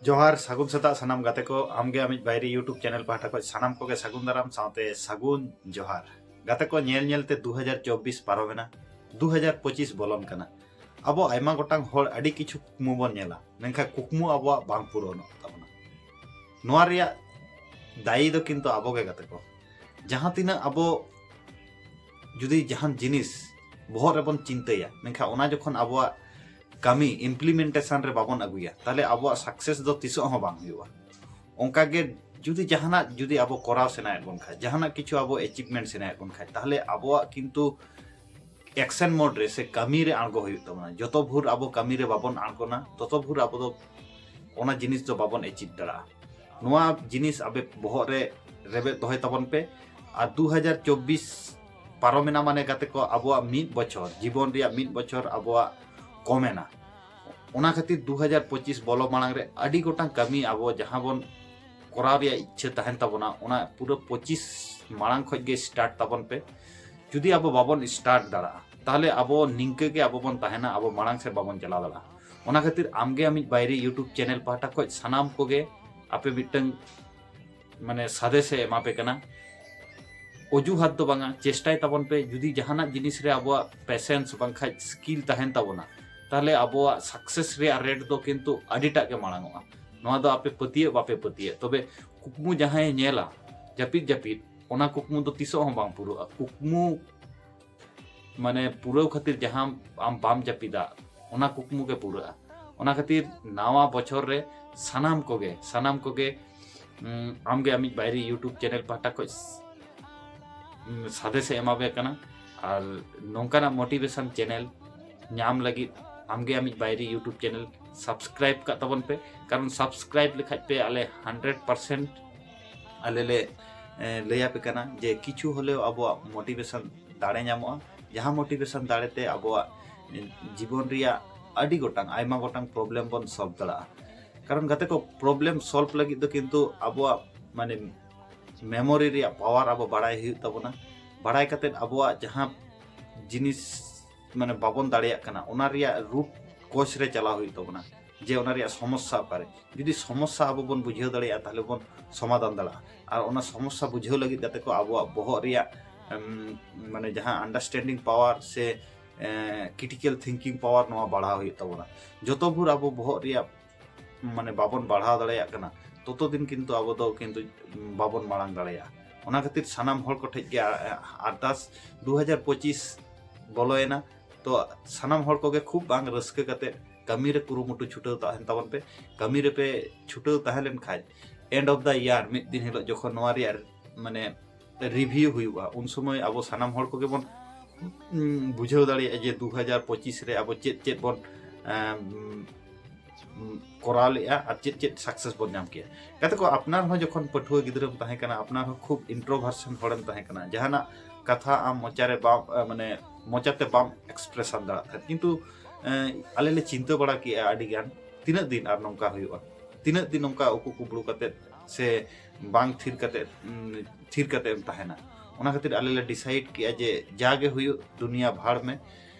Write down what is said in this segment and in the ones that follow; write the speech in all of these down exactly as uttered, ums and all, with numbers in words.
ᱡᱚᱦᱟᱨ, ᱥᱟᱹᱜᱩᱱ ᱥᱮᱛᱟᱜ ᱥᱟᱱᱟᱢ ᱜᱟᱛᱮ ᱠᱚ᱾ ᱟᱢᱜᱮ ᱟᱢᱤᱡ ᱵᱟᱭᱨᱤ YouTube ᱪᱮᱱᱮᱞ ᱯᱟᱦᱴᱟ ᱠᱷᱚᱱ ᱥᱟᱱᱟᱢ ᱠᱚᱜᱮ ᱥᱟᱹᱜᱩᱱ ᱫᱟᱨᱟᱢ ᱥᱟᱶᱛᱮ ᱥᱟᱹᱜᱩᱱ ᱡᱚᱦᱟᱨ᱾ ᱜᱟᱛᱮ ᱠᱚ, ᱧᱮᱞ ᱧᱮᱞ ᱛᱮ ᱫᱩ ᱦᱟᱡᱟᱨ ᱪᱚᱵᱵᱤᱥ ᱯᱟᱨᱚᱢᱮᱱᱟ, ᱫᱩ ᱦᱟᱡᱟᱨ ᱯᱚᱸᱪᱤᱥ ᱵᱚᱞᱚᱱ ᱠᱟᱱᱟ᱾ ᱟᱵᱚ ᱟᱭᱢᱟ ᱜᱚᱴᱟᱝ ᱦᱚᱲ ᱟᱹᱰᱤ ᱠᱤᱪᱷᱩ ᱠᱩᱠᱢᱩ ᱵᱚᱱ ᱧᱮᱞᱟ, ᱢᱮᱱᱠᱷᱟᱱ ᱠᱩᱠᱢᱩ ᱟᱵᱚᱣᱟᱜ ᱵᱟᱝ ᱯᱩᱨᱚᱱᱚᱜ ᱛᱟᱵᱚᱱᱟ᱾ ᱱᱚᱣᱟ ᱨᱮᱭᱟᱜ ᱫᱟᱭᱤ ᱫᱚ ᱠᱤᱱᱛᱩ ᱟᱵᱚ ᱜᱮ ᱜᱟᱛᱮ ᱠᱚ᱾ ᱡᱟᱦᱟᱸ ᱛᱤᱱᱟᱹᱜ ᱟᱵᱚ ᱡᱩᱫᱤ ᱡᱟᱦᱟᱱ ᱡᱤᱱᱤᱥ ᱵᱚᱦᱚᱜ ᱨᱮᱵᱚᱱ ᱪᱤᱱᱛᱟᱹᱭᱟ, ᱢᱮᱱᱠᱷᱟᱱ ᱚᱱᱟ ᱡᱚᱠᱷᱚᱱ ᱟᱵᱚᱣᱟᱜ ᱠᱟᱹᱢᱤ implementation ᱨᱮ ᱵᱟᱵᱚᱱ ᱟᱹᱜᱩᱭᱟ, ᱛᱟᱦᱞᱮ ᱟᱵᱚᱣᱟᱜ success ᱫᱚ ᱛᱤᱥᱚᱜ ᱦᱚᱸ ᱵᱟᱝ ᱦᱩᱭᱩᱜᱼᱟ᱾ ᱚᱱᱠᱟᱜᱮ ᱡᱩᱫᱤ ᱡᱟᱦᱟᱱᱟᱜ ᱡᱩᱫᱤ ᱟᱵᱚ ᱠᱚᱨᱟᱣ ᱥᱟᱱᱟᱭᱮᱫ ᱵᱚᱱ ᱠᱷᱟᱡ, ᱡᱟᱦᱟᱱᱟᱜ ᱠᱤᱪᱷᱩ ᱟᱵᱚ achievement ᱥᱟᱱᱟᱭᱮᱫ ᱵᱚᱱ ᱠᱷᱟᱡ, ᱛᱟᱦᱞᱮ ᱟᱵᱚᱣᱟᱜ ᱠᱤᱱᱛᱩ action mode ᱨᱮ ᱥᱮ ᱠᱟᱹᱢᱤ ᱨᱮ ᱟᱬᱜᱚ ᱦᱩᱭᱩᱜ ᱛᱟᱵᱚᱱᱟ᱾ ᱡᱚᱛᱚ ᱵᱷᱳᱨ ᱟᱵᱚ ᱠᱟᱹᱢᱤ ᱨᱮ ᱵᱟᱵᱚᱱ ᱟᱬᱜᱚᱱᱟ, ᱛᱚᱛᱚ ᱵᱷᱳᱨ ᱟᱵᱚ ᱫᱚ ᱚᱱᱟ ᱡᱤᱱᱤᱥ ᱫᱚ ᱵᱟᱵᱚᱱ achieve ᱫᱟᱲᱮᱭᱟᱜᱼᱟ᱾ ᱱᱚᱣᱟ ᱡᱤᱱᱤᱥ ᱟᱵᱮ ᱵᱚᱦᱚᱜ ᱨᱮ ᱨᱮᱵᱮᱫ ᱫᱚᱦᱚᱭ ᱛᱟᱵᱚᱱ ᱯᱮ᱾ ᱟᱨ ᱫᱩ ᱦᱟᱡᱟᱨ ᱪᱚᱵᱵᱤᱥ ᱯᱟᱨᱚᱢᱮᱱᱟ ᱢᱟᱱᱮ ᱜᱟᱛᱮ ᱠᱚ, ᱟᱵᱚᱣᱟᱜ ᱢᱤᱫ ᱵᱚᱪᱷᱚᱨ, ᱡᱤᱵᱚᱱ ᱨᱮᱭᱟᱜ ᱢᱤᱫ ᱵᱚᱪᱷᱚᱨ ᱟᱵᱚᱣᱟᱜ ᱠᱚᱢᱮᱱᱟ᱾ ᱚᱱᱟ ᱠᱷᱟᱹᱛᱤᱨ ᱫᱩ ᱦᱟᱡᱟᱨ ᱯᱚᱸᱪᱤᱥ ᱵᱚᱞᱚ ᱢᱟᱲᱟᱝ ᱨᱮ ᱟᱹᱰᱤ ᱜᱚᱴᱟᱝ ᱠᱟᱹᱢᱤ ᱟᱵᱚ ᱡᱟᱦᱟᱸ ᱵᱚᱱ ᱠᱚᱨᱟᱣ ᱨᱮᱭᱟᱜ ᱤᱪᱪᱷᱟᱹ ᱛᱟᱦᱮᱱ ᱛᱟᱵᱚᱱᱟ, ᱚᱱᱟ ᱯᱩᱨᱟᱹ ᱯᱚᱸᱪᱤᱥ ᱢᱟᱲᱟᱝ ᱠᱷᱚᱡ ᱜᱮ start ᱛᱟᱵᱚᱱ ᱯᱮ᱾ ᱡᱩᱫᱤ ᱟᱵᱚ ᱵᱟᱵᱚᱱ start ᱫᱟᱲᱮᱭᱟᱜᱼᱟ, ᱛᱟᱦᱞᱮ ᱟᱵᱚ ᱱᱤᱝᱠᱟᱹ ᱜᱮ ᱟᱵᱚ ᱵᱚᱱ ᱛᱟᱦᱮᱱᱟ, ᱟᱵᱚ ᱢᱟᱲᱟᱝ ᱥᱮᱫ ᱵᱟᱵᱚᱱ ᱪᱟᱞᱟᱣ ᱫᱟᱲᱮᱭᱟᱜᱼᱟ᱾ ᱚᱱᱟ ᱠᱷᱟᱹᱛᱤᱨ ᱟᱢᱜᱮ ᱟᱢᱤᱡ ᱵᱟᱭᱨᱤ YouTube ᱪᱮᱱᱮᱞ ᱯᱟᱦᱴᱟ ᱠᱷᱚᱡ ᱥᱟᱱᱟᱢ ᱠᱚᱜᱮ ᱟᱯᱮ ᱢᱤᱫᱴᱟᱝ ᱢᱟᱱᱮ ᱥᱟᱸᱫᱮᱥ ᱮ ᱮᱢᱟ ᱯᱮ ᱠᱟᱱᱟ᱾ ᱚᱡᱩᱦᱟᱛ ᱫᱚ ᱵᱟᱝᱟ, ᱪᱮᱥᱴᱟᱭ ᱛᱟᱵᱚᱱ ᱯᱮ᱾ ᱡᱩᱫᱤ ᱡᱟᱦᱟᱱᱟᱜ ᱡᱤᱱᱤᱥ ᱨᱮ ᱟᱵᱚᱣᱟᱜ patience ᱵᱟᱝᱠᱷᱟᱡ skill ᱛᱟᱦᱮᱱ ᱛᱟᱵᱚᱱᱟ, ᱛᱟᱦᱞᱮ ᱟᱵᱚᱣᱟᱜ success ᱨᱮᱭᱟᱜ rate ᱫᱚ ᱠᱤᱱᱛᱩ ᱟᱹᱰᱤᱴᱟᱜ ᱜᱮ ᱢᱟᱲᱟᱝᱚᱜᱼᱟ᱾ ᱱᱚᱣᱟ ᱫᱚ ᱟᱯᱮ ᱯᱟᱹᱛᱭᱟᱹᱜ ᱵᱟᱯᱮ ᱯᱟᱹᱛᱭᱟᱹᱜ, ᱛᱚᱵᱮ ᱠᱩᱠᱢᱩ ᱡᱟᱦᱟᱸᱭᱮ ᱧᱮᱞᱟ ᱡᱟᱹᱯᱤᱫ ᱡᱟᱹᱯᱤᱫ, ᱚᱱᱟ ᱠᱩᱠᱢᱩ ᱫᱚ ᱛᱤᱥᱚᱜ ᱦᱚᱸ ᱵᱟᱝ ᱯᱩᱨᱟᱹᱜᱼᱟ᱾ ᱠᱩᱠᱢᱩ ᱢᱟᱱᱮ ᱯᱩᱨᱟᱹᱣ ᱠᱷᱟᱹᱛᱤᱨ ᱡᱟᱦᱟᱸ ᱟᱢ ᱵᱟᱢ ᱡᱟᱹᱯᱤᱫᱟ, ᱚᱱᱟ ᱠᱩᱠᱢᱩ ᱜᱮ ᱯᱩᱨᱟᱹᱜᱼᱟ᱾ ᱚᱱᱟ ᱠᱷᱟᱹᱛᱤᱨ ᱱᱟᱣᱟ ᱵᱚᱪᱷᱚᱨ ᱨᱮ ᱥᱟᱱᱟᱢ ᱠᱚᱜᱮ, ᱥᱟᱱᱟᱢ ᱠᱚᱜᱮ, ᱩᱢ, ᱟᱢᱜᱮ ᱟᱢᱤᱡ ᱵᱟᱭᱨᱤ YouTube ᱪᱮᱱᱮᱞ ᱯᱟᱦᱴᱟ ᱠᱷᱚᱡ ᱥ-, ᱩᱢ, ᱥᱟᱸᱫᱮᱥ ᱮ ᱮᱢᱟᱯᱮ ᱠᱟᱱᱟ᱾ ᱟᱨ ᱱᱚᱝᱠᱟᱱᱟᱜ motivation ᱪᱮᱱᱮᱞ ᱧᱟᱢ ᱞᱟᱹᱜᱤᱫ ᱟᱢᱜᱮ ᱟᱢᱤᱡ ᱵᱟᱭᱨᱤ YouTube ᱪᱮᱱᱮᱞ subscribe ᱠᱟᱜ ᱛᱟᱵᱚᱱ ᱯᱮ, ᱠᱟᱨᱚᱱ subscribe ᱞᱮᱠᱷᱟᱡ ᱯᱮ ᱟᱞᱮ hundred percent ᱟᱞᱮ ᱞᱮ, ᱮ, ᱞᱟᱹᱭᱟᱯᱮ ᱠᱟᱱᱟ ᱡᱮ ᱠᱤᱪᱷᱩ ᱦᱚᱞᱮᱣ ᱟᱵᱚᱣᱟᱜ motivation ᱫᱟᱲᱮ ᱧᱟᱢᱚᱜᱼᱟ, ᱡᱟᱦᱟᱸ motivation ᱫᱟᱲᱮᱛᱮ ᱟᱵᱚᱣᱟᱜ, ᱮ, ᱡᱤᱵᱚᱱ ᱨᱮᱭᱟᱜ ᱟᱹᱰᱤ ᱜᱚᱴᱟᱝ, ᱟᱭᱢᱟ ᱜᱚᱴᱟᱝ problem ᱵᱚᱱ solve ᱫᱟᱲᱮᱭᱟᱜᱼᱟ᱾ ᱠᱟᱨᱚᱱ ᱜᱟᱛᱮ ᱠᱚ, problem solve ᱞᱟᱹᱜᱤᱫ ᱫᱚ ᱠᱤᱱᱛᱩ ᱟᱵᱚᱣᱟᱜ ᱢᱟᱱᱮ memory ᱨᱮᱭᱟᱜ power ᱟᱵᱚ ᱵᱟᱲᱟᱭ ᱦᱩᱭᱩᱜ ᱛᱟᱵᱚᱱᱟ᱾ ᱵᱟᱲᱟᱭ ᱠᱟᱛᱮᱫ ᱟᱵᱚᱣᱟᱜ ᱡᱟᱦᱟᱸ ᱡᱤᱱᱤᱥ ᱢᱟᱱᱮ ᱵᱟᱵᱚᱱ ᱫᱟᱲᱮᱭᱟᱜ ᱠᱟᱱᱟ, ᱚᱱᱟ ᱨᱮᱭᱟᱜ root cause ᱨᱮ ᱪᱟᱞᱟᱣ ᱦᱩᱭᱩᱜ ᱛᱟᱵᱚᱱᱟ᱾ ᱡᱮ ᱚᱱᱟ ᱨᱮᱭᱟᱜ ᱥᱚᱢᱚᱥᱥᱟ ᱚᱠᱟᱨᱮ᱾ ᱡᱩᱫᱤ ᱥᱚᱢᱚᱥᱥᱟ ᱟᱵᱚ ᱵᱚᱱ ᱵᱩᱡᱷᱟᱹᱣ ᱫᱟᱲᱮᱭᱟᱜᱼᱟ, ᱛᱟᱦᱚᱞᱮ ᱵᱚᱱ ᱥᱚᱢᱟᱫᱷᱟᱱ ᱫᱟᱲᱮᱭᱟᱜᱼᱟ᱾ ᱟᱨ ᱚᱱᱟ ᱥᱚᱢᱚᱥᱥᱟ ᱵᱩᱡᱷᱟᱹᱣ ᱞᱟᱹᱜᱤᱫ ᱡᱟᱛᱮ ᱠᱚ ᱟᱵᱚᱣᱟᱜ ᱵᱚᱦᱚᱜ ᱨᱮᱭᱟᱜ ᱮᱢ, ᱢᱟᱱᱮ ᱡᱟᱦᱟᱸ understanding power ᱥᱮ critical thinking power, ᱱᱚᱣᱟ ᱵᱟᱲᱦᱟᱣ ᱦᱩᱭᱩᱜ ᱛᱟᱵᱚᱱᱟ᱾ ᱡᱚᱛᱚ ᱵᱷᱳᱨ ᱟᱵᱚ ᱵᱚᱦᱚᱜ ᱨᱮᱭᱟᱜ ᱢᱟᱱᱮ ᱵᱟᱵᱚᱱ ᱵᱟᱲᱦᱟᱣ ᱫᱟᱲᱮᱭᱟᱜ ᱠᱟᱱᱟ, ᱛᱚᱛᱚ ᱫᱤᱱ ᱠᱤᱱᱛᱩ ᱟᱵᱚ ᱫᱚ ᱠᱤᱱᱛᱩ ᱵᱟᱵᱚᱱ ᱢᱟᱲᱟᱝ ᱫᱟᱲᱮᱭᱟᱜᱼᱟ᱾ ᱚᱱᱟ ᱠᱷᱟᱹᱛᱤᱨ ᱥᱟᱱᱟᱢ ᱦᱚᱲ ᱠᱚᱴᱷᱮᱱ ᱜᱮ ᱟ-, ᱟ-, ᱟᱨᱫᱟᱥ, ᱫᱩ ᱦᱟᱡᱟᱨ ᱯᱚᱸᱪᱤᱥ ᱵᱚᱞᱚᱭᱮᱱᱟ, ᱛᱚ ᱥᱟᱱᱟᱢ ᱦᱚᱲ ᱠᱚᱜᱮ ᱠᱷᱩᱵ ᱵᱟᱝ ᱨᱟᱹᱥᱠᱟᱹ ᱠᱟᱛᱮ ᱠᱟᱹᱢᱤ ᱨᱮ ᱠᱩᱨᱩᱢᱩᱴᱩ ᱪᱷᱩᱴᱟᱹᱣ ᱛᱟᱦᱮᱱ ᱛᱟᱵᱚᱱ ᱯᱮ᱾ ᱠᱟᱹᱢᱤ ᱨᱮᱯᱮ ᱪᱷᱩᱴᱟᱹᱣ ᱛᱟᱦᱮᱸ ᱞᱮᱱ ᱠᱷᱟᱡ, end of the year, ᱢᱤᱫ ᱫᱤᱱ ᱦᱤᱞᱳᱜ ᱡᱚᱠᱷᱚᱱ ᱱᱚᱣᱟ ᱨᱮᱭᱟᱜ ᱢᱟᱱᱮ review ᱦᱩᱭᱩᱜᱼᱟ, ᱩᱱ ᱥᱚᱢᱚᱭ ᱟᱵᱚ ᱥᱟᱱᱟᱢ ᱦᱚᱲ ᱠᱚᱜᱮ ᱵᱚᱱ, ᱩᱸ, ᱵᱩᱡᱷᱟᱹᱣ ᱫᱟᱲᱮᱭᱟᱜᱼᱟ ᱡᱮ ᱫᱩ ᱦᱟᱡᱟᱨ ᱯᱚᱸᱪᱤᱥ ᱨᱮ ᱟᱵᱚ ᱪᱮᱫ ᱪᱮᱫ ᱵᱚᱱ, ᱮᱢ, ᱩᱸ, ᱠᱚᱨᱟᱣ ᱞᱮᱜᱼᱟ ᱟᱨ ᱪᱮᱫ ᱪᱮᱫ success ᱵᱚᱱ ᱧᱟᱢ ᱠᱮᱜᱼᱟ᱾ ᱜᱟᱛᱮ ᱠᱚ, ᱟᱯᱱᱟᱨ ᱦᱚᱸ ᱡᱚᱠᱷᱚᱱ ᱯᱟᱹᱴᱷᱩᱣᱟᱹ ᱜᱤᱫᱽᱨᱟᱹᱢ ᱛᱟᱦᱮᱸ ᱠᱟᱱᱟ, ᱟᱯᱱᱟᱨ ᱦᱚᱸ ᱠᱷᱩᱵ introversion ᱦᱚᱲᱮᱢ ᱛᱟᱦᱮᱸ ᱠᱟᱱᱟ, ᱡᱟᱦᱟᱱᱟᱜ ᱠᱟᱛᱷᱟ ᱟᱢ ᱢᱚᱪᱟᱨᱮ ᱵᱟᱢ, ᱮ, ᱢᱟᱱᱮ ᱢᱚᱪᱟᱛᱮ ᱵᱟᱢ expression ᱫᱟᱲᱮᱭᱟᱜ ᱛᱟᱦᱮᱸᱫ᱾ ᱠᱤᱱᱛᱩ, ᱮ, ᱟᱞᱮ ᱞᱮ ᱪᱤᱱᱛᱟᱹ ᱵᱟᱲᱟ ᱠᱮᱜᱼᱟ ᱟᱹᱰᱤ ᱜᱟᱱ, ᱛᱤᱱᱟᱹᱜ ᱫᱤᱱ ᱟᱨ ᱱᱚᱝᱠᱟ ᱦᱩᱭᱩᱜᱼᱟ? ᱛᱤᱱᱟᱹᱜ ᱫᱤᱱ ᱱᱚᱝᱠᱟ ᱩᱠᱩ ᱠᱩᱵᱲᱩ ᱠᱟᱛᱮᱫ ᱥᱮ ᱵᱟᱝ ᱛᱷᱤᱨ ᱠᱟᱛᱮᱫ, ᱩᱸ, ᱛᱷᱤᱨ ᱠᱟᱛᱮᱫ ᱮᱢ ᱛᱟᱦᱮᱱᱟ? ᱚᱱᱟ ᱠᱷᱟᱹᱛᱤᱨ ᱟᱞᱮ ᱞᱮ decide ᱠᱮᱜᱼᱟ ᱡᱮ ᱡᱟᱜᱮ ᱦᱩᱭᱩᱜ, ᱫᱩᱱᱤᱭᱟ ᱵᱷᱟᱲ ᱢᱮ᱾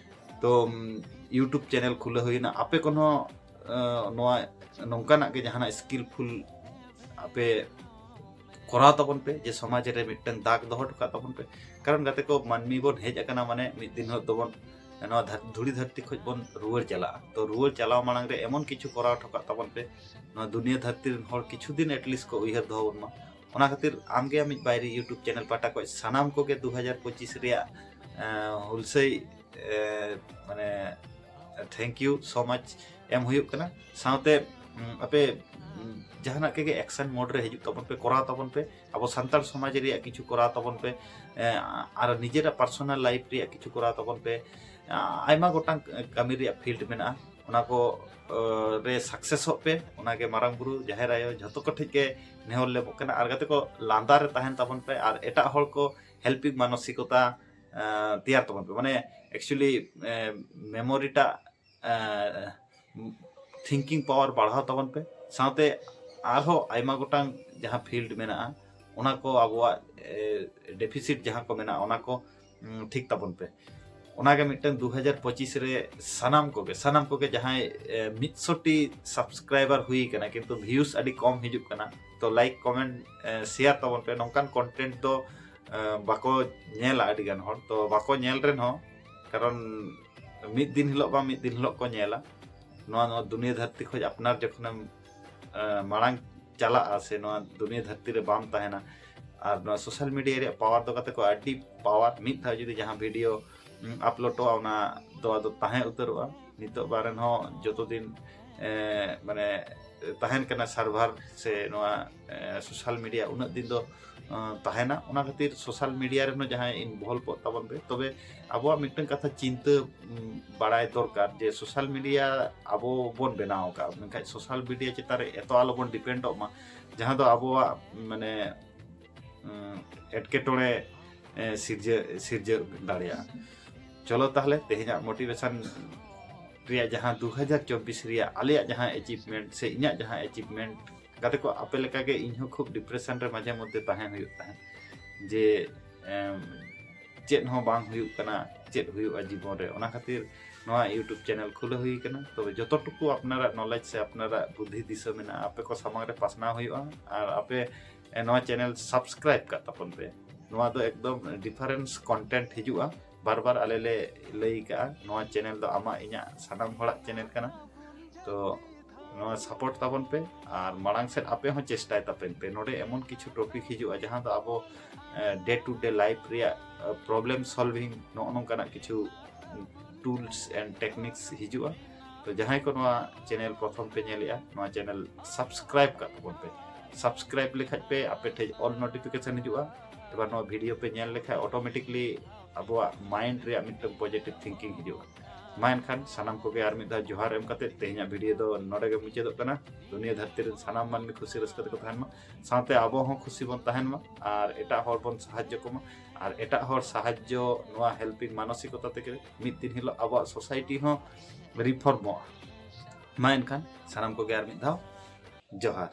ᱛᱚ, ᱩᱸ, YouTube channel ᱠᱷᱩᱞᱟᱹᱣ ᱦᱩᱭᱱᱟ᱾ ᱟᱯᱮ ᱠᱚᱦᱚᱸ, ᱟᱸ, ᱱᱚᱣᱟ ᱱᱚᱝᱠᱟᱱᱟᱜ ᱜᱮ ᱡᱟᱦᱟᱱᱟᱜ skillful ᱟᱯᱮ ᱠᱚᱨᱟᱣ ᱛᱟᱵᱚᱱ ᱯᱮ, ᱡᱮ ᱥᱚᱢᱟᱡᱽ ᱨᱮ ᱢᱤᱫᱴᱟᱝ ᱫᱟᱜᱽ ᱫᱚᱦᱚ ᱦᱚᱴᱚ ᱠᱟᱜ ᱛᱟᱵᱚᱱ ᱯᱮ᱾ ᱠᱟᱨᱚᱱ ᱜᱟᱛᱮ ᱠᱚ, ᱢᱟᱹᱱᱢᱤ ᱵᱚᱱ ᱦᱮᱡ ᱟᱠᱟᱱᱟ, ᱢᱟᱱᱮ ᱢᱤᱫ ᱫᱤᱱ ᱦᱤᱞᱳᱜ ᱫᱚᱵᱚᱱ ᱱᱚᱣᱟ ᱫᱷᱟᱹᱨ-, ᱫᱷᱩᱲᱤ ᱫᱷᱟᱹᱨᱛᱤ ᱠᱷᱚᱡ ᱵᱚᱱ ᱨᱩᱣᱟᱹᱲ ᱪᱟᱞᱟᱜᱼᱟ᱾ ᱛᱚ ᱨᱩᱣᱟᱹᱲ ᱪᱟᱞᱟᱣ ᱢᱟᱲᱟᱝ ᱨᱮ ᱮᱢᱚᱱ ᱠᱤᱪᱷᱩ ᱠᱚᱨᱟᱣ ᱦᱚᱴᱚ ᱠᱟᱜ ᱛᱟᱵᱚᱱ ᱯᱮ, ᱱᱚᱣᱟ ᱫᱩᱱᱤᱭᱟᱹ ᱫᱷᱟᱹᱨᱛᱤ ᱨᱮᱱ ᱦᱚᱲ ᱠᱤᱪᱷᱩ ᱫᱤᱱ at least ᱠᱚ ᱩᱭᱦᱟᱹᱨ ᱫᱚᱦᱚ ᱵᱚᱱ ᱢᱟ᱾ ᱚᱱᱟ ᱠᱷᱟᱹᱛᱤᱨ ᱟᱢᱜᱮ ᱟᱢᱤᱡ ᱵᱟᱭᱨᱤ YouTube channel ᱯᱟᱦᱴᱟ ᱠᱷᱚᱡ ᱥᱟᱱᱟᱢ ᱠᱚᱜᱮ ᱫᱩ ᱦᱟᱡᱟᱨ ᱯᱚᱸᱪᱤᱥ ᱨᱮᱭᱟᱜ, ᱮᱸ, ᱦᱩᱞᱥᱟᱹᱭ, ᱮᱸ, ᱢᱟᱱᱮ, thank you so much ᱮᱢ ᱦᱩᱭᱩᱜ ᱠᱟᱱᱟ᱾ ᱥᱟᱶᱛᱮ, ᱩᱸ, ᱟᱯᱮ, ᱩᱸ, ᱡᱟᱦᱟᱱᱟᱜ ᱠᱚᱜᱮ action mode ᱨᱮ ᱦᱤᱡᱩᱜ ᱛᱟᱵᱚᱱ ᱯᱮ, ᱠᱚᱨᱟᱣ ᱛᱟᱵᱚᱱ ᱯᱮ, ᱟᱵᱚ ᱥᱟᱱᱛᱟᱲ ᱥᱚᱢᱟᱡᱽ ᱨᱮᱭᱟᱜ ᱠᱤᱪᱷᱩ ᱠᱚᱨᱟᱣ ᱛᱟᱵᱚᱱ ᱯᱮ, ᱮᱸ, ᱟᱨ ᱱᱤᱡᱮᱨᱟᱜ personal life ᱨᱮᱭᱟᱜ ᱠᱤᱪᱷᱩ ᱠᱚᱨᱟᱣ ᱛᱟᱵᱚᱱ ᱯᱮ᱾ ᱟᱸ, ᱟᱭᱢᱟ ᱜᱚᱴᱟᱝ ᱠᱟᱹᱢᱤ ᱨᱮᱭᱟᱜ field ᱢᱮᱱᱟᱜᱼᱟ, ᱚᱱᱟ ᱠᱚ, ᱟᱸ, ᱨᱮ success ᱚᱜ ᱯᱮ, ᱚᱱᱟᱜᱮ ᱢᱟᱨᱟᱝ ᱵᱩᱨᱩ, ᱡᱟᱦᱮᱨ ᱟᱭᱳ, ᱡᱷᱚᱛᱚ ᱠᱚ ᱴᱷᱮᱡ ᱜᱮ ᱱᱮᱦᱚᱨ ᱞᱮᱵᱚᱜ ᱠᱟᱱᱟ᱾ ᱟᱨ ᱜᱟᱛᱮ ᱠᱚ, ᱞᱟᱸᱫᱟ ᱨᱮ ᱛᱟᱦᱮᱱ ᱛᱟᱵᱚᱱ ᱯᱮ ᱟᱨ ᱮᱴᱟᱜ ᱦᱚᱲ ᱠᱚ helping ᱢᱟᱱᱚᱥᱤᱠᱚᱛᱟ, ᱟᱸ, ᱛᱮᱭᱟᱨ ᱛᱟᱵᱚᱱ ᱯᱮ᱾ ᱢᱟᱱᱮ actually, ᱮᱸ, memory ᱴᱟᱜ, ᱮᱸ, thinking power ᱵᱟᱲᱦᱟᱣ ᱛᱟᱵᱚᱱ ᱯᱮ᱾ ᱥᱟᱶᱛᱮ ᱟᱨᱦᱚᱸ ᱟᱭᱢᱟ ᱜᱚᱴᱟᱝ ᱡᱟᱦᱟᱸ field ᱢᱮᱱᱟᱜᱼᱟ, ᱚᱱᱟ ᱠᱚ ᱟᱵᱚᱣᱟᱜ, ᱮ, deficit ᱡᱟᱦᱟᱸ ᱠᱚ ᱢᱮᱱᱟᱜᱼᱟ, ᱚᱱᱟ ᱠᱚ, ᱩᱸ, ᱴᱷᱤᱠ ᱛᱟᱵᱚᱱ ᱯᱮ᱾ ᱚᱱᱟᱜᱮ ᱢᱤᱫᱴᱟᱝ ᱫᱩ ᱦᱟᱡᱟᱨ ᱯᱚᱸᱪᱤᱥ ᱨᱮ ᱥᱟᱱᱟᱢ ᱠᱚᱜᱮ ᱥᱟᱱᱟᱢ ᱠᱚᱜᱮ ᱡᱟᱦᱟᱸᱭ ᱢᱤᱫᱥᱚ ᱴᱤ ᱥᱟᱵᱥᱠᱨᱟᱭᱵᱟᱨ ᱦᱩᱭ ᱠᱟᱱᱟ, ᱠᱤᱱᱛᱩ ᱵᱷᱤᱭᱩᱥ ᱟᱹᱰᱤ ᱠᱚᱢ ᱦᱤᱡᱩᱜ ᱠᱟᱱᱟ, ᱛᱚ ᱞᱟᱭᱤᱠ ᱠᱚᱢᱮᱱᱴ ᱥᱮᱭᱟᱨ ᱛᱟᱵᱚᱱ ᱯᱮ᱾ ᱱᱚᱝᱠᱟᱱ ᱠᱚᱱᱴᱮᱱᱴ ᱫᱚ ᱵᱟᱠᱚ ᱧᱮᱞᱟ ᱟᱹᱰᱤ ᱜᱟᱱ ᱦᱚᱲ, ᱛᱚ ᱵᱟᱠᱚ ᱧᱮᱞ ᱨᱮᱦᱚᱸ, ᱠᱟᱨᱚᱱ ᱢᱤᱫ ᱫᱤᱱ ᱦᱤᱞᱳᱜ ᱵᱟᱝ ᱢᱤᱫ ᱫᱤᱱ ᱦᱤᱞᱳᱜ ᱠᱚ ᱧᱮᱞᱟ᱾ ᱱᱚᱣᱟ ᱱᱚᱣᱟ ᱫᱩᱱᱤᱭᱟᱹ ᱫᱷᱟᱹᱨᱛᱤ ᱠᱷᱚᱱ ᱟᱯᱱᱟᱨ ᱡᱚᱠᱷᱚᱱᱮᱢ ᱢᱟᱲᱟᱝ ᱪᱟᱞᱟᱜᱼᱟ ᱥᱮ ᱱᱚᱣᱟ ᱫᱩᱱᱤᱭᱟᱹ ᱫᱷᱟᱹᱨᱛᱤ ᱨᱮ ᱵᱟᱢ ᱛᱟᱦᱮᱱᱟ, ᱟᱨ ᱱᱚᱣᱟ ᱥᱳᱥᱟᱞ ᱢᱤᱰᱤᱭᱟ ᱨᱮᱭᱟᱜ ᱯᱟᱣᱟᱨ ᱫᱚ ᱜᱟᱛᱮ ᱠᱚ ᱟᱹᱰᱤ ᱯᱟᱣᱟᱨ᱾ ᱢᱤᱫ ᱫᱷᱟᱣ ᱡᱩᱫᱤ ᱡᱟᱦᱟᱸ ᱵᱷᱤᱰᱤᱭᱳ ᱟᱯᱞᱳᱰᱚᱜᱼᱟ, ᱚᱱᱟ ᱫᱚ ᱟᱫᱚ ᱛᱟᱦᱮᱸ ᱩᱛᱟᱹᱨᱚᱜᱼᱟ᱾ ᱱᱤᱛᱚᱜ ᱵᱟᱨᱮᱱ ᱦᱚᱸ ᱡᱚᱛᱚ ᱫᱤᱱ ᱢᱟᱱᱮ ᱛᱟᱦᱮᱱ ᱠᱟᱱᱟ ᱥᱟᱨᱵᱷᱟᱨ ᱥᱮ ᱱᱚᱣᱟ ᱥᱳᱥᱟᱞ ᱢᱤᱰᱤᱭᱟ, ᱩᱱᱟᱹᱜ ᱫᱤᱱ ᱫᱚ ᱛᱟᱦᱮᱱᱟ᱾ ᱚᱱᱟ ᱠᱷᱟᱹᱛᱤᱨ ᱥᱳᱥᱟᱞ ᱢᱤᱰᱤᱭᱟ ᱨᱮᱦᱚᱸ ᱡᱟᱦᱟᱸᱭ ᱤᱱᱵᱷᱚᱞᱵᱚᱜ ᱛᱟᱵᱚᱱ ᱯᱮ᱾ ᱛᱚᱵᱮ ᱟᱵᱚᱣᱟᱜ ᱢᱤᱫᱴᱟᱝ ᱠᱟᱛᱷᱟ ᱪᱤᱱᱛᱟᱹ ᱵᱟᱲᱟᱭ ᱫᱚᱨᱠᱟᱨ ᱡᱮ ᱥᱳᱥᱟᱞ ᱢᱤᱰᱤᱭᱟ ᱟᱵᱚ ᱵᱚᱱ ᱵᱮᱱᱟᱣ ᱟᱠᱟᱫ, ᱢᱮᱱᱠᱷᱟᱱ ᱥᱳᱥᱟᱞ ᱢᱤᱰᱤᱭᱟ ᱪᱮᱛᱟᱱ ᱨᱮ ᱮᱛᱚ ᱟᱞᱚᱵᱚᱱ ᱰᱤᱯᱮᱱᱰᱚᱜ ᱢᱟ, ᱡᱟᱦᱟᱸ ᱫᱚ ᱟᱵᱚᱣᱟᱜ ᱢᱟᱱᱮ ᱮᱴᱠᱮᱴᱚᱬᱮ ᱥᱤᱨᱡᱟᱹ ᱥᱤᱨᱡᱟᱹ ᱫᱟᱲᱮᱭᱟᱜᱼᱟ᱾ ᱪᱚᱞᱚ ᱛᱟᱦᱞᱮ ᱛᱮᱦᱮᱧᱟᱜ ᱢᱳᱴᱤᱵᱷᱮᱥᱚᱱ ᱨᱮᱭᱟᱜ ᱡᱟᱦᱟᱸ ᱫᱩ ᱦᱟᱡᱟᱨ ᱪᱚᱵᱵᱤᱥ ᱨᱮᱭᱟᱜ ᱟᱞᱮᱭᱟᱜ ᱡᱟᱦᱟᱸ ᱮᱪᱤᱵᱷᱢᱮᱱᱴ ᱥᱮ ᱤᱧᱟᱹᱜ ᱡᱟᱦᱟᱸ ᱮᱪᱤᱵᱷᱢᱮᱱᱴ, ᱜᱟᱛᱮ ᱠᱚ, ᱟᱯᱮ ᱞᱮᱠᱟᱜᱮ ᱤᱧᱦᱚᱸ ᱠᱷᱩᱵ ᱰᱤᱯᱨᱮᱥᱚᱱ ᱨᱮ ᱢᱟᱡᱷᱮ ᱢᱚᱫᱽᱫᱷᱮ ᱛᱟᱦᱮᱸ ᱦᱩᱭᱩᱜ ᱛᱟᱦᱮᱸᱫ ᱡᱮ ᱪᱮᱫ ᱦᱚᱸ ᱵᱟᱝ ᱦᱩᱭᱩᱜ ᱠᱟᱱᱟ, ᱪᱮᱫ ᱦᱩᱭᱩᱜᱼᱟ ᱡᱤᱵᱚᱱ ᱨᱮ᱾ ᱚᱱᱟ ᱠᱷᱟᱹᱛᱤᱨ ᱱᱚᱣᱟ YouTube ᱪᱮᱱᱮᱞ ᱠᱷᱩᱞᱟᱹᱣ ᱦᱩᱭ ᱠᱟᱱᱟ᱾ ᱛᱚᱵᱮ ᱡᱚᱛᱚ ᱴᱩᱠᱩ ᱟᱯᱱᱟᱨᱟᱜ ᱱᱚᱞᱮᱡᱽ ᱥᱮ ᱟᱯᱱᱟᱨᱟᱜ ᱵᱩᱫᱽᱫᱷᱤ ᱫᱤᱥᱟᱹ ᱢᱮᱱᱟᱜᱼᱟ, ᱟᱯᱮ ᱠᱚ ᱥᱟᱢᱟᱝ ᱨᱮ ᱯᱟᱥᱱᱟᱣ ᱦᱩᱭᱩᱜᱼᱟ᱾ ᱟᱨ ᱟᱯᱮ ᱱᱚᱣᱟ ᱪᱮᱱᱮᱞ ᱥᱟᱵᱥᱠᱨᱟᱭᱤᱵ ᱠᱟᱜ ᱛᱟᱵᱚᱱ ᱯᱮ᱾ ᱱᱚᱣᱟ ᱫᱚ ᱮᱠᱫᱚᱢ ᱰᱤᱯᱷᱟᱨᱮᱱᱥ ᱠᱚᱱᱴᱮᱱᱴ ᱦᱤᱡᱩᱜᱼᱟ᱾ ᱵᱟᱨ ᱵᱟᱨ ᱟᱞᱮ ᱞᱮ ᱞᱟᱹᱭ ᱠᱟᱜᱼᱟ, ᱱᱚᱣᱟ ᱪᱮᱱᱮᱞ ᱫᱚ ᱟᱢᱟᱜ ᱤᱧᱟᱹᱜ ᱥᱟᱱᱟᱢ ᱦᱚᱲᱟᱜ ᱪᱮᱱᱮᱞ ᱠᱟᱱᱟ᱾ ᱛᱚ ᱱᱚᱣᱟ ᱥᱟᱯᱳᱨᱴ ᱛᱟᱵᱚᱱ ᱯᱮ ᱟᱨ ᱢᱟᱲᱟᱝ ᱥᱮᱫ ᱟᱯᱮ ᱦᱚᱸ ᱪᱮᱥᱴᱟᱭ ᱛᱟᱵᱚᱱ ᱯᱮ᱾ ᱱᱚᱰᱮ ᱮᱢᱚᱱ ᱠᱤᱪᱷᱩ ᱴᱚᱯᱤᱠ ᱦᱤᱡᱩᱜᱼᱟ ᱡᱟᱦᱟᱸ ᱫᱚ ᱟᱵᱚ ᱰᱮ ᱴᱩ ᱰᱮ ᱞᱟᱭᱤᱯᱷ ᱨᱮᱭᱟᱜ ᱯᱨᱚᱵᱞᱮᱢ ᱥᱚᱞᱵᱷᱤᱝ, ᱱᱚᱜᱼᱚ ᱱᱚᱝᱠᱟᱱᱟᱜ ᱠᱤᱪᱷᱩ ᱴᱩᱞᱥ ᱮᱱᱰ ᱴᱮᱠᱱᱤᱠᱥ ᱦᱤᱡᱩᱜᱼᱟ᱾ ᱛᱚ ᱡᱟᱦᱟᱸᱭ ᱠᱚ ᱱᱚᱣᱟ ᱪᱮᱱᱮᱞ ᱯᱨᱚᱛᱷᱚᱢ ᱯᱮ ᱧᱮᱞᱮᱜᱼᱟ, ᱱᱚᱣᱟ ᱪᱮᱱᱮᱞ ᱥᱟᱵᱥᱠᱨᱟᱭᱤᱵ ᱠᱟᱜ ᱛᱟᱵᱚᱱ ᱯᱮ᱾ ᱥᱟᱵᱥᱠᱨᱟᱭᱤᱵ ᱞᱮᱠᱷᱟᱡ ᱯᱮ ᱟᱯᱮ ᱴᱷᱮᱡ ᱚᱞ ᱱᱳᱴᱤᱯᱷᱤᱠᱮᱥᱚᱱ ᱦᱤᱡᱩᱜᱼᱟ᱾ ᱮᱵᱟᱨ ᱱᱚᱣᱟ ᱵᱷᱤᱰᱤᱭᱳ ᱯᱮ ᱧᱮᱞ ᱞᱮᱠᱷᱟᱡ ᱚᱴᱳᱢᱮᱴᱤᱠᱞᱤ ᱟᱵᱚᱣᱟᱜ ᱢᱟᱭᱤᱱᱰ ᱨᱮᱭᱟᱜ ᱢᱤᱫᱴᱟᱝ ᱯᱚᱡᱮᱴᱤᱵᱷ ᱛᱷᱤᱝᱠᱤᱝ ᱦᱤᱡᱩᱜᱼᱟ᱾ ᱢᱟ ᱮᱱᱠᱷᱟᱱ ᱥᱟᱱᱟᱢ ᱠᱚᱜᱮ ᱟᱨ ᱢᱤᱫ ᱫᱷᱟᱣ ᱡᱚᱦᱟᱨ ᱮᱢ ᱠᱟᱛᱮ ᱛᱮᱦᱮᱧᱟᱜ ᱵᱷᱤᱰᱤᱭᱳ ᱫᱚ ᱱᱚᱰᱮ ᱜᱮ ᱢᱩᱪᱟᱹᱫᱚᱜ ᱠᱟᱱᱟ᱾ ᱫᱩᱱᱤᱭᱟᱹ ᱫᱷᱟᱹᱨᱛᱤ ᱨᱮᱱ ᱥᱟᱱᱟᱢ ᱢᱟᱹᱱᱢᱤ ᱠᱷᱩᱥᱤ ᱨᱟᱹᱥᱠᱟᱹ ᱛᱮᱠᱚ ᱛᱟᱦᱮᱱ ᱢᱟ, ᱥᱟᱶᱛᱮ ᱟᱵᱚ ᱦᱚᱸ ᱠᱷᱩᱥᱤ ᱵᱚᱱ ᱛᱟᱦᱮᱱ ᱢᱟ ᱟᱨ ᱮᱴᱟᱜ ᱦᱚᱲ ᱵᱚᱱ ᱥᱟᱦᱟᱡᱽᱡᱚ ᱠᱚᱢᱟ᱾ ᱟᱨ ᱮᱴᱟᱜ ᱦᱚᱲ ᱥᱟᱦᱟᱡᱽᱡᱚ, ᱱᱚᱣᱟ ᱦᱮᱞᱯᱤᱝ ᱢᱟᱱᱚᱥᱤᱠᱚᱛᱟ ᱛᱮᱜᱮ ᱢᱤᱫ ᱫᱤᱱ ᱦᱤᱞᱳᱜ ᱟᱵᱚᱣᱟᱜ ᱥᱳᱥᱟᱭᱴᱤ ᱦᱚᱸ ᱨᱤᱯᱷᱚᱨᱢᱚᱜᱼᱟ᱾ ᱢᱟ ᱮᱱᱠᱷᱟᱱ ᱥᱟᱱᱟᱢ ᱠᱚᱜᱮ ᱟᱨ ᱢᱤᱫ ᱫᱷᱟᱣ ᱡᱚᱦᱟᱨ᱾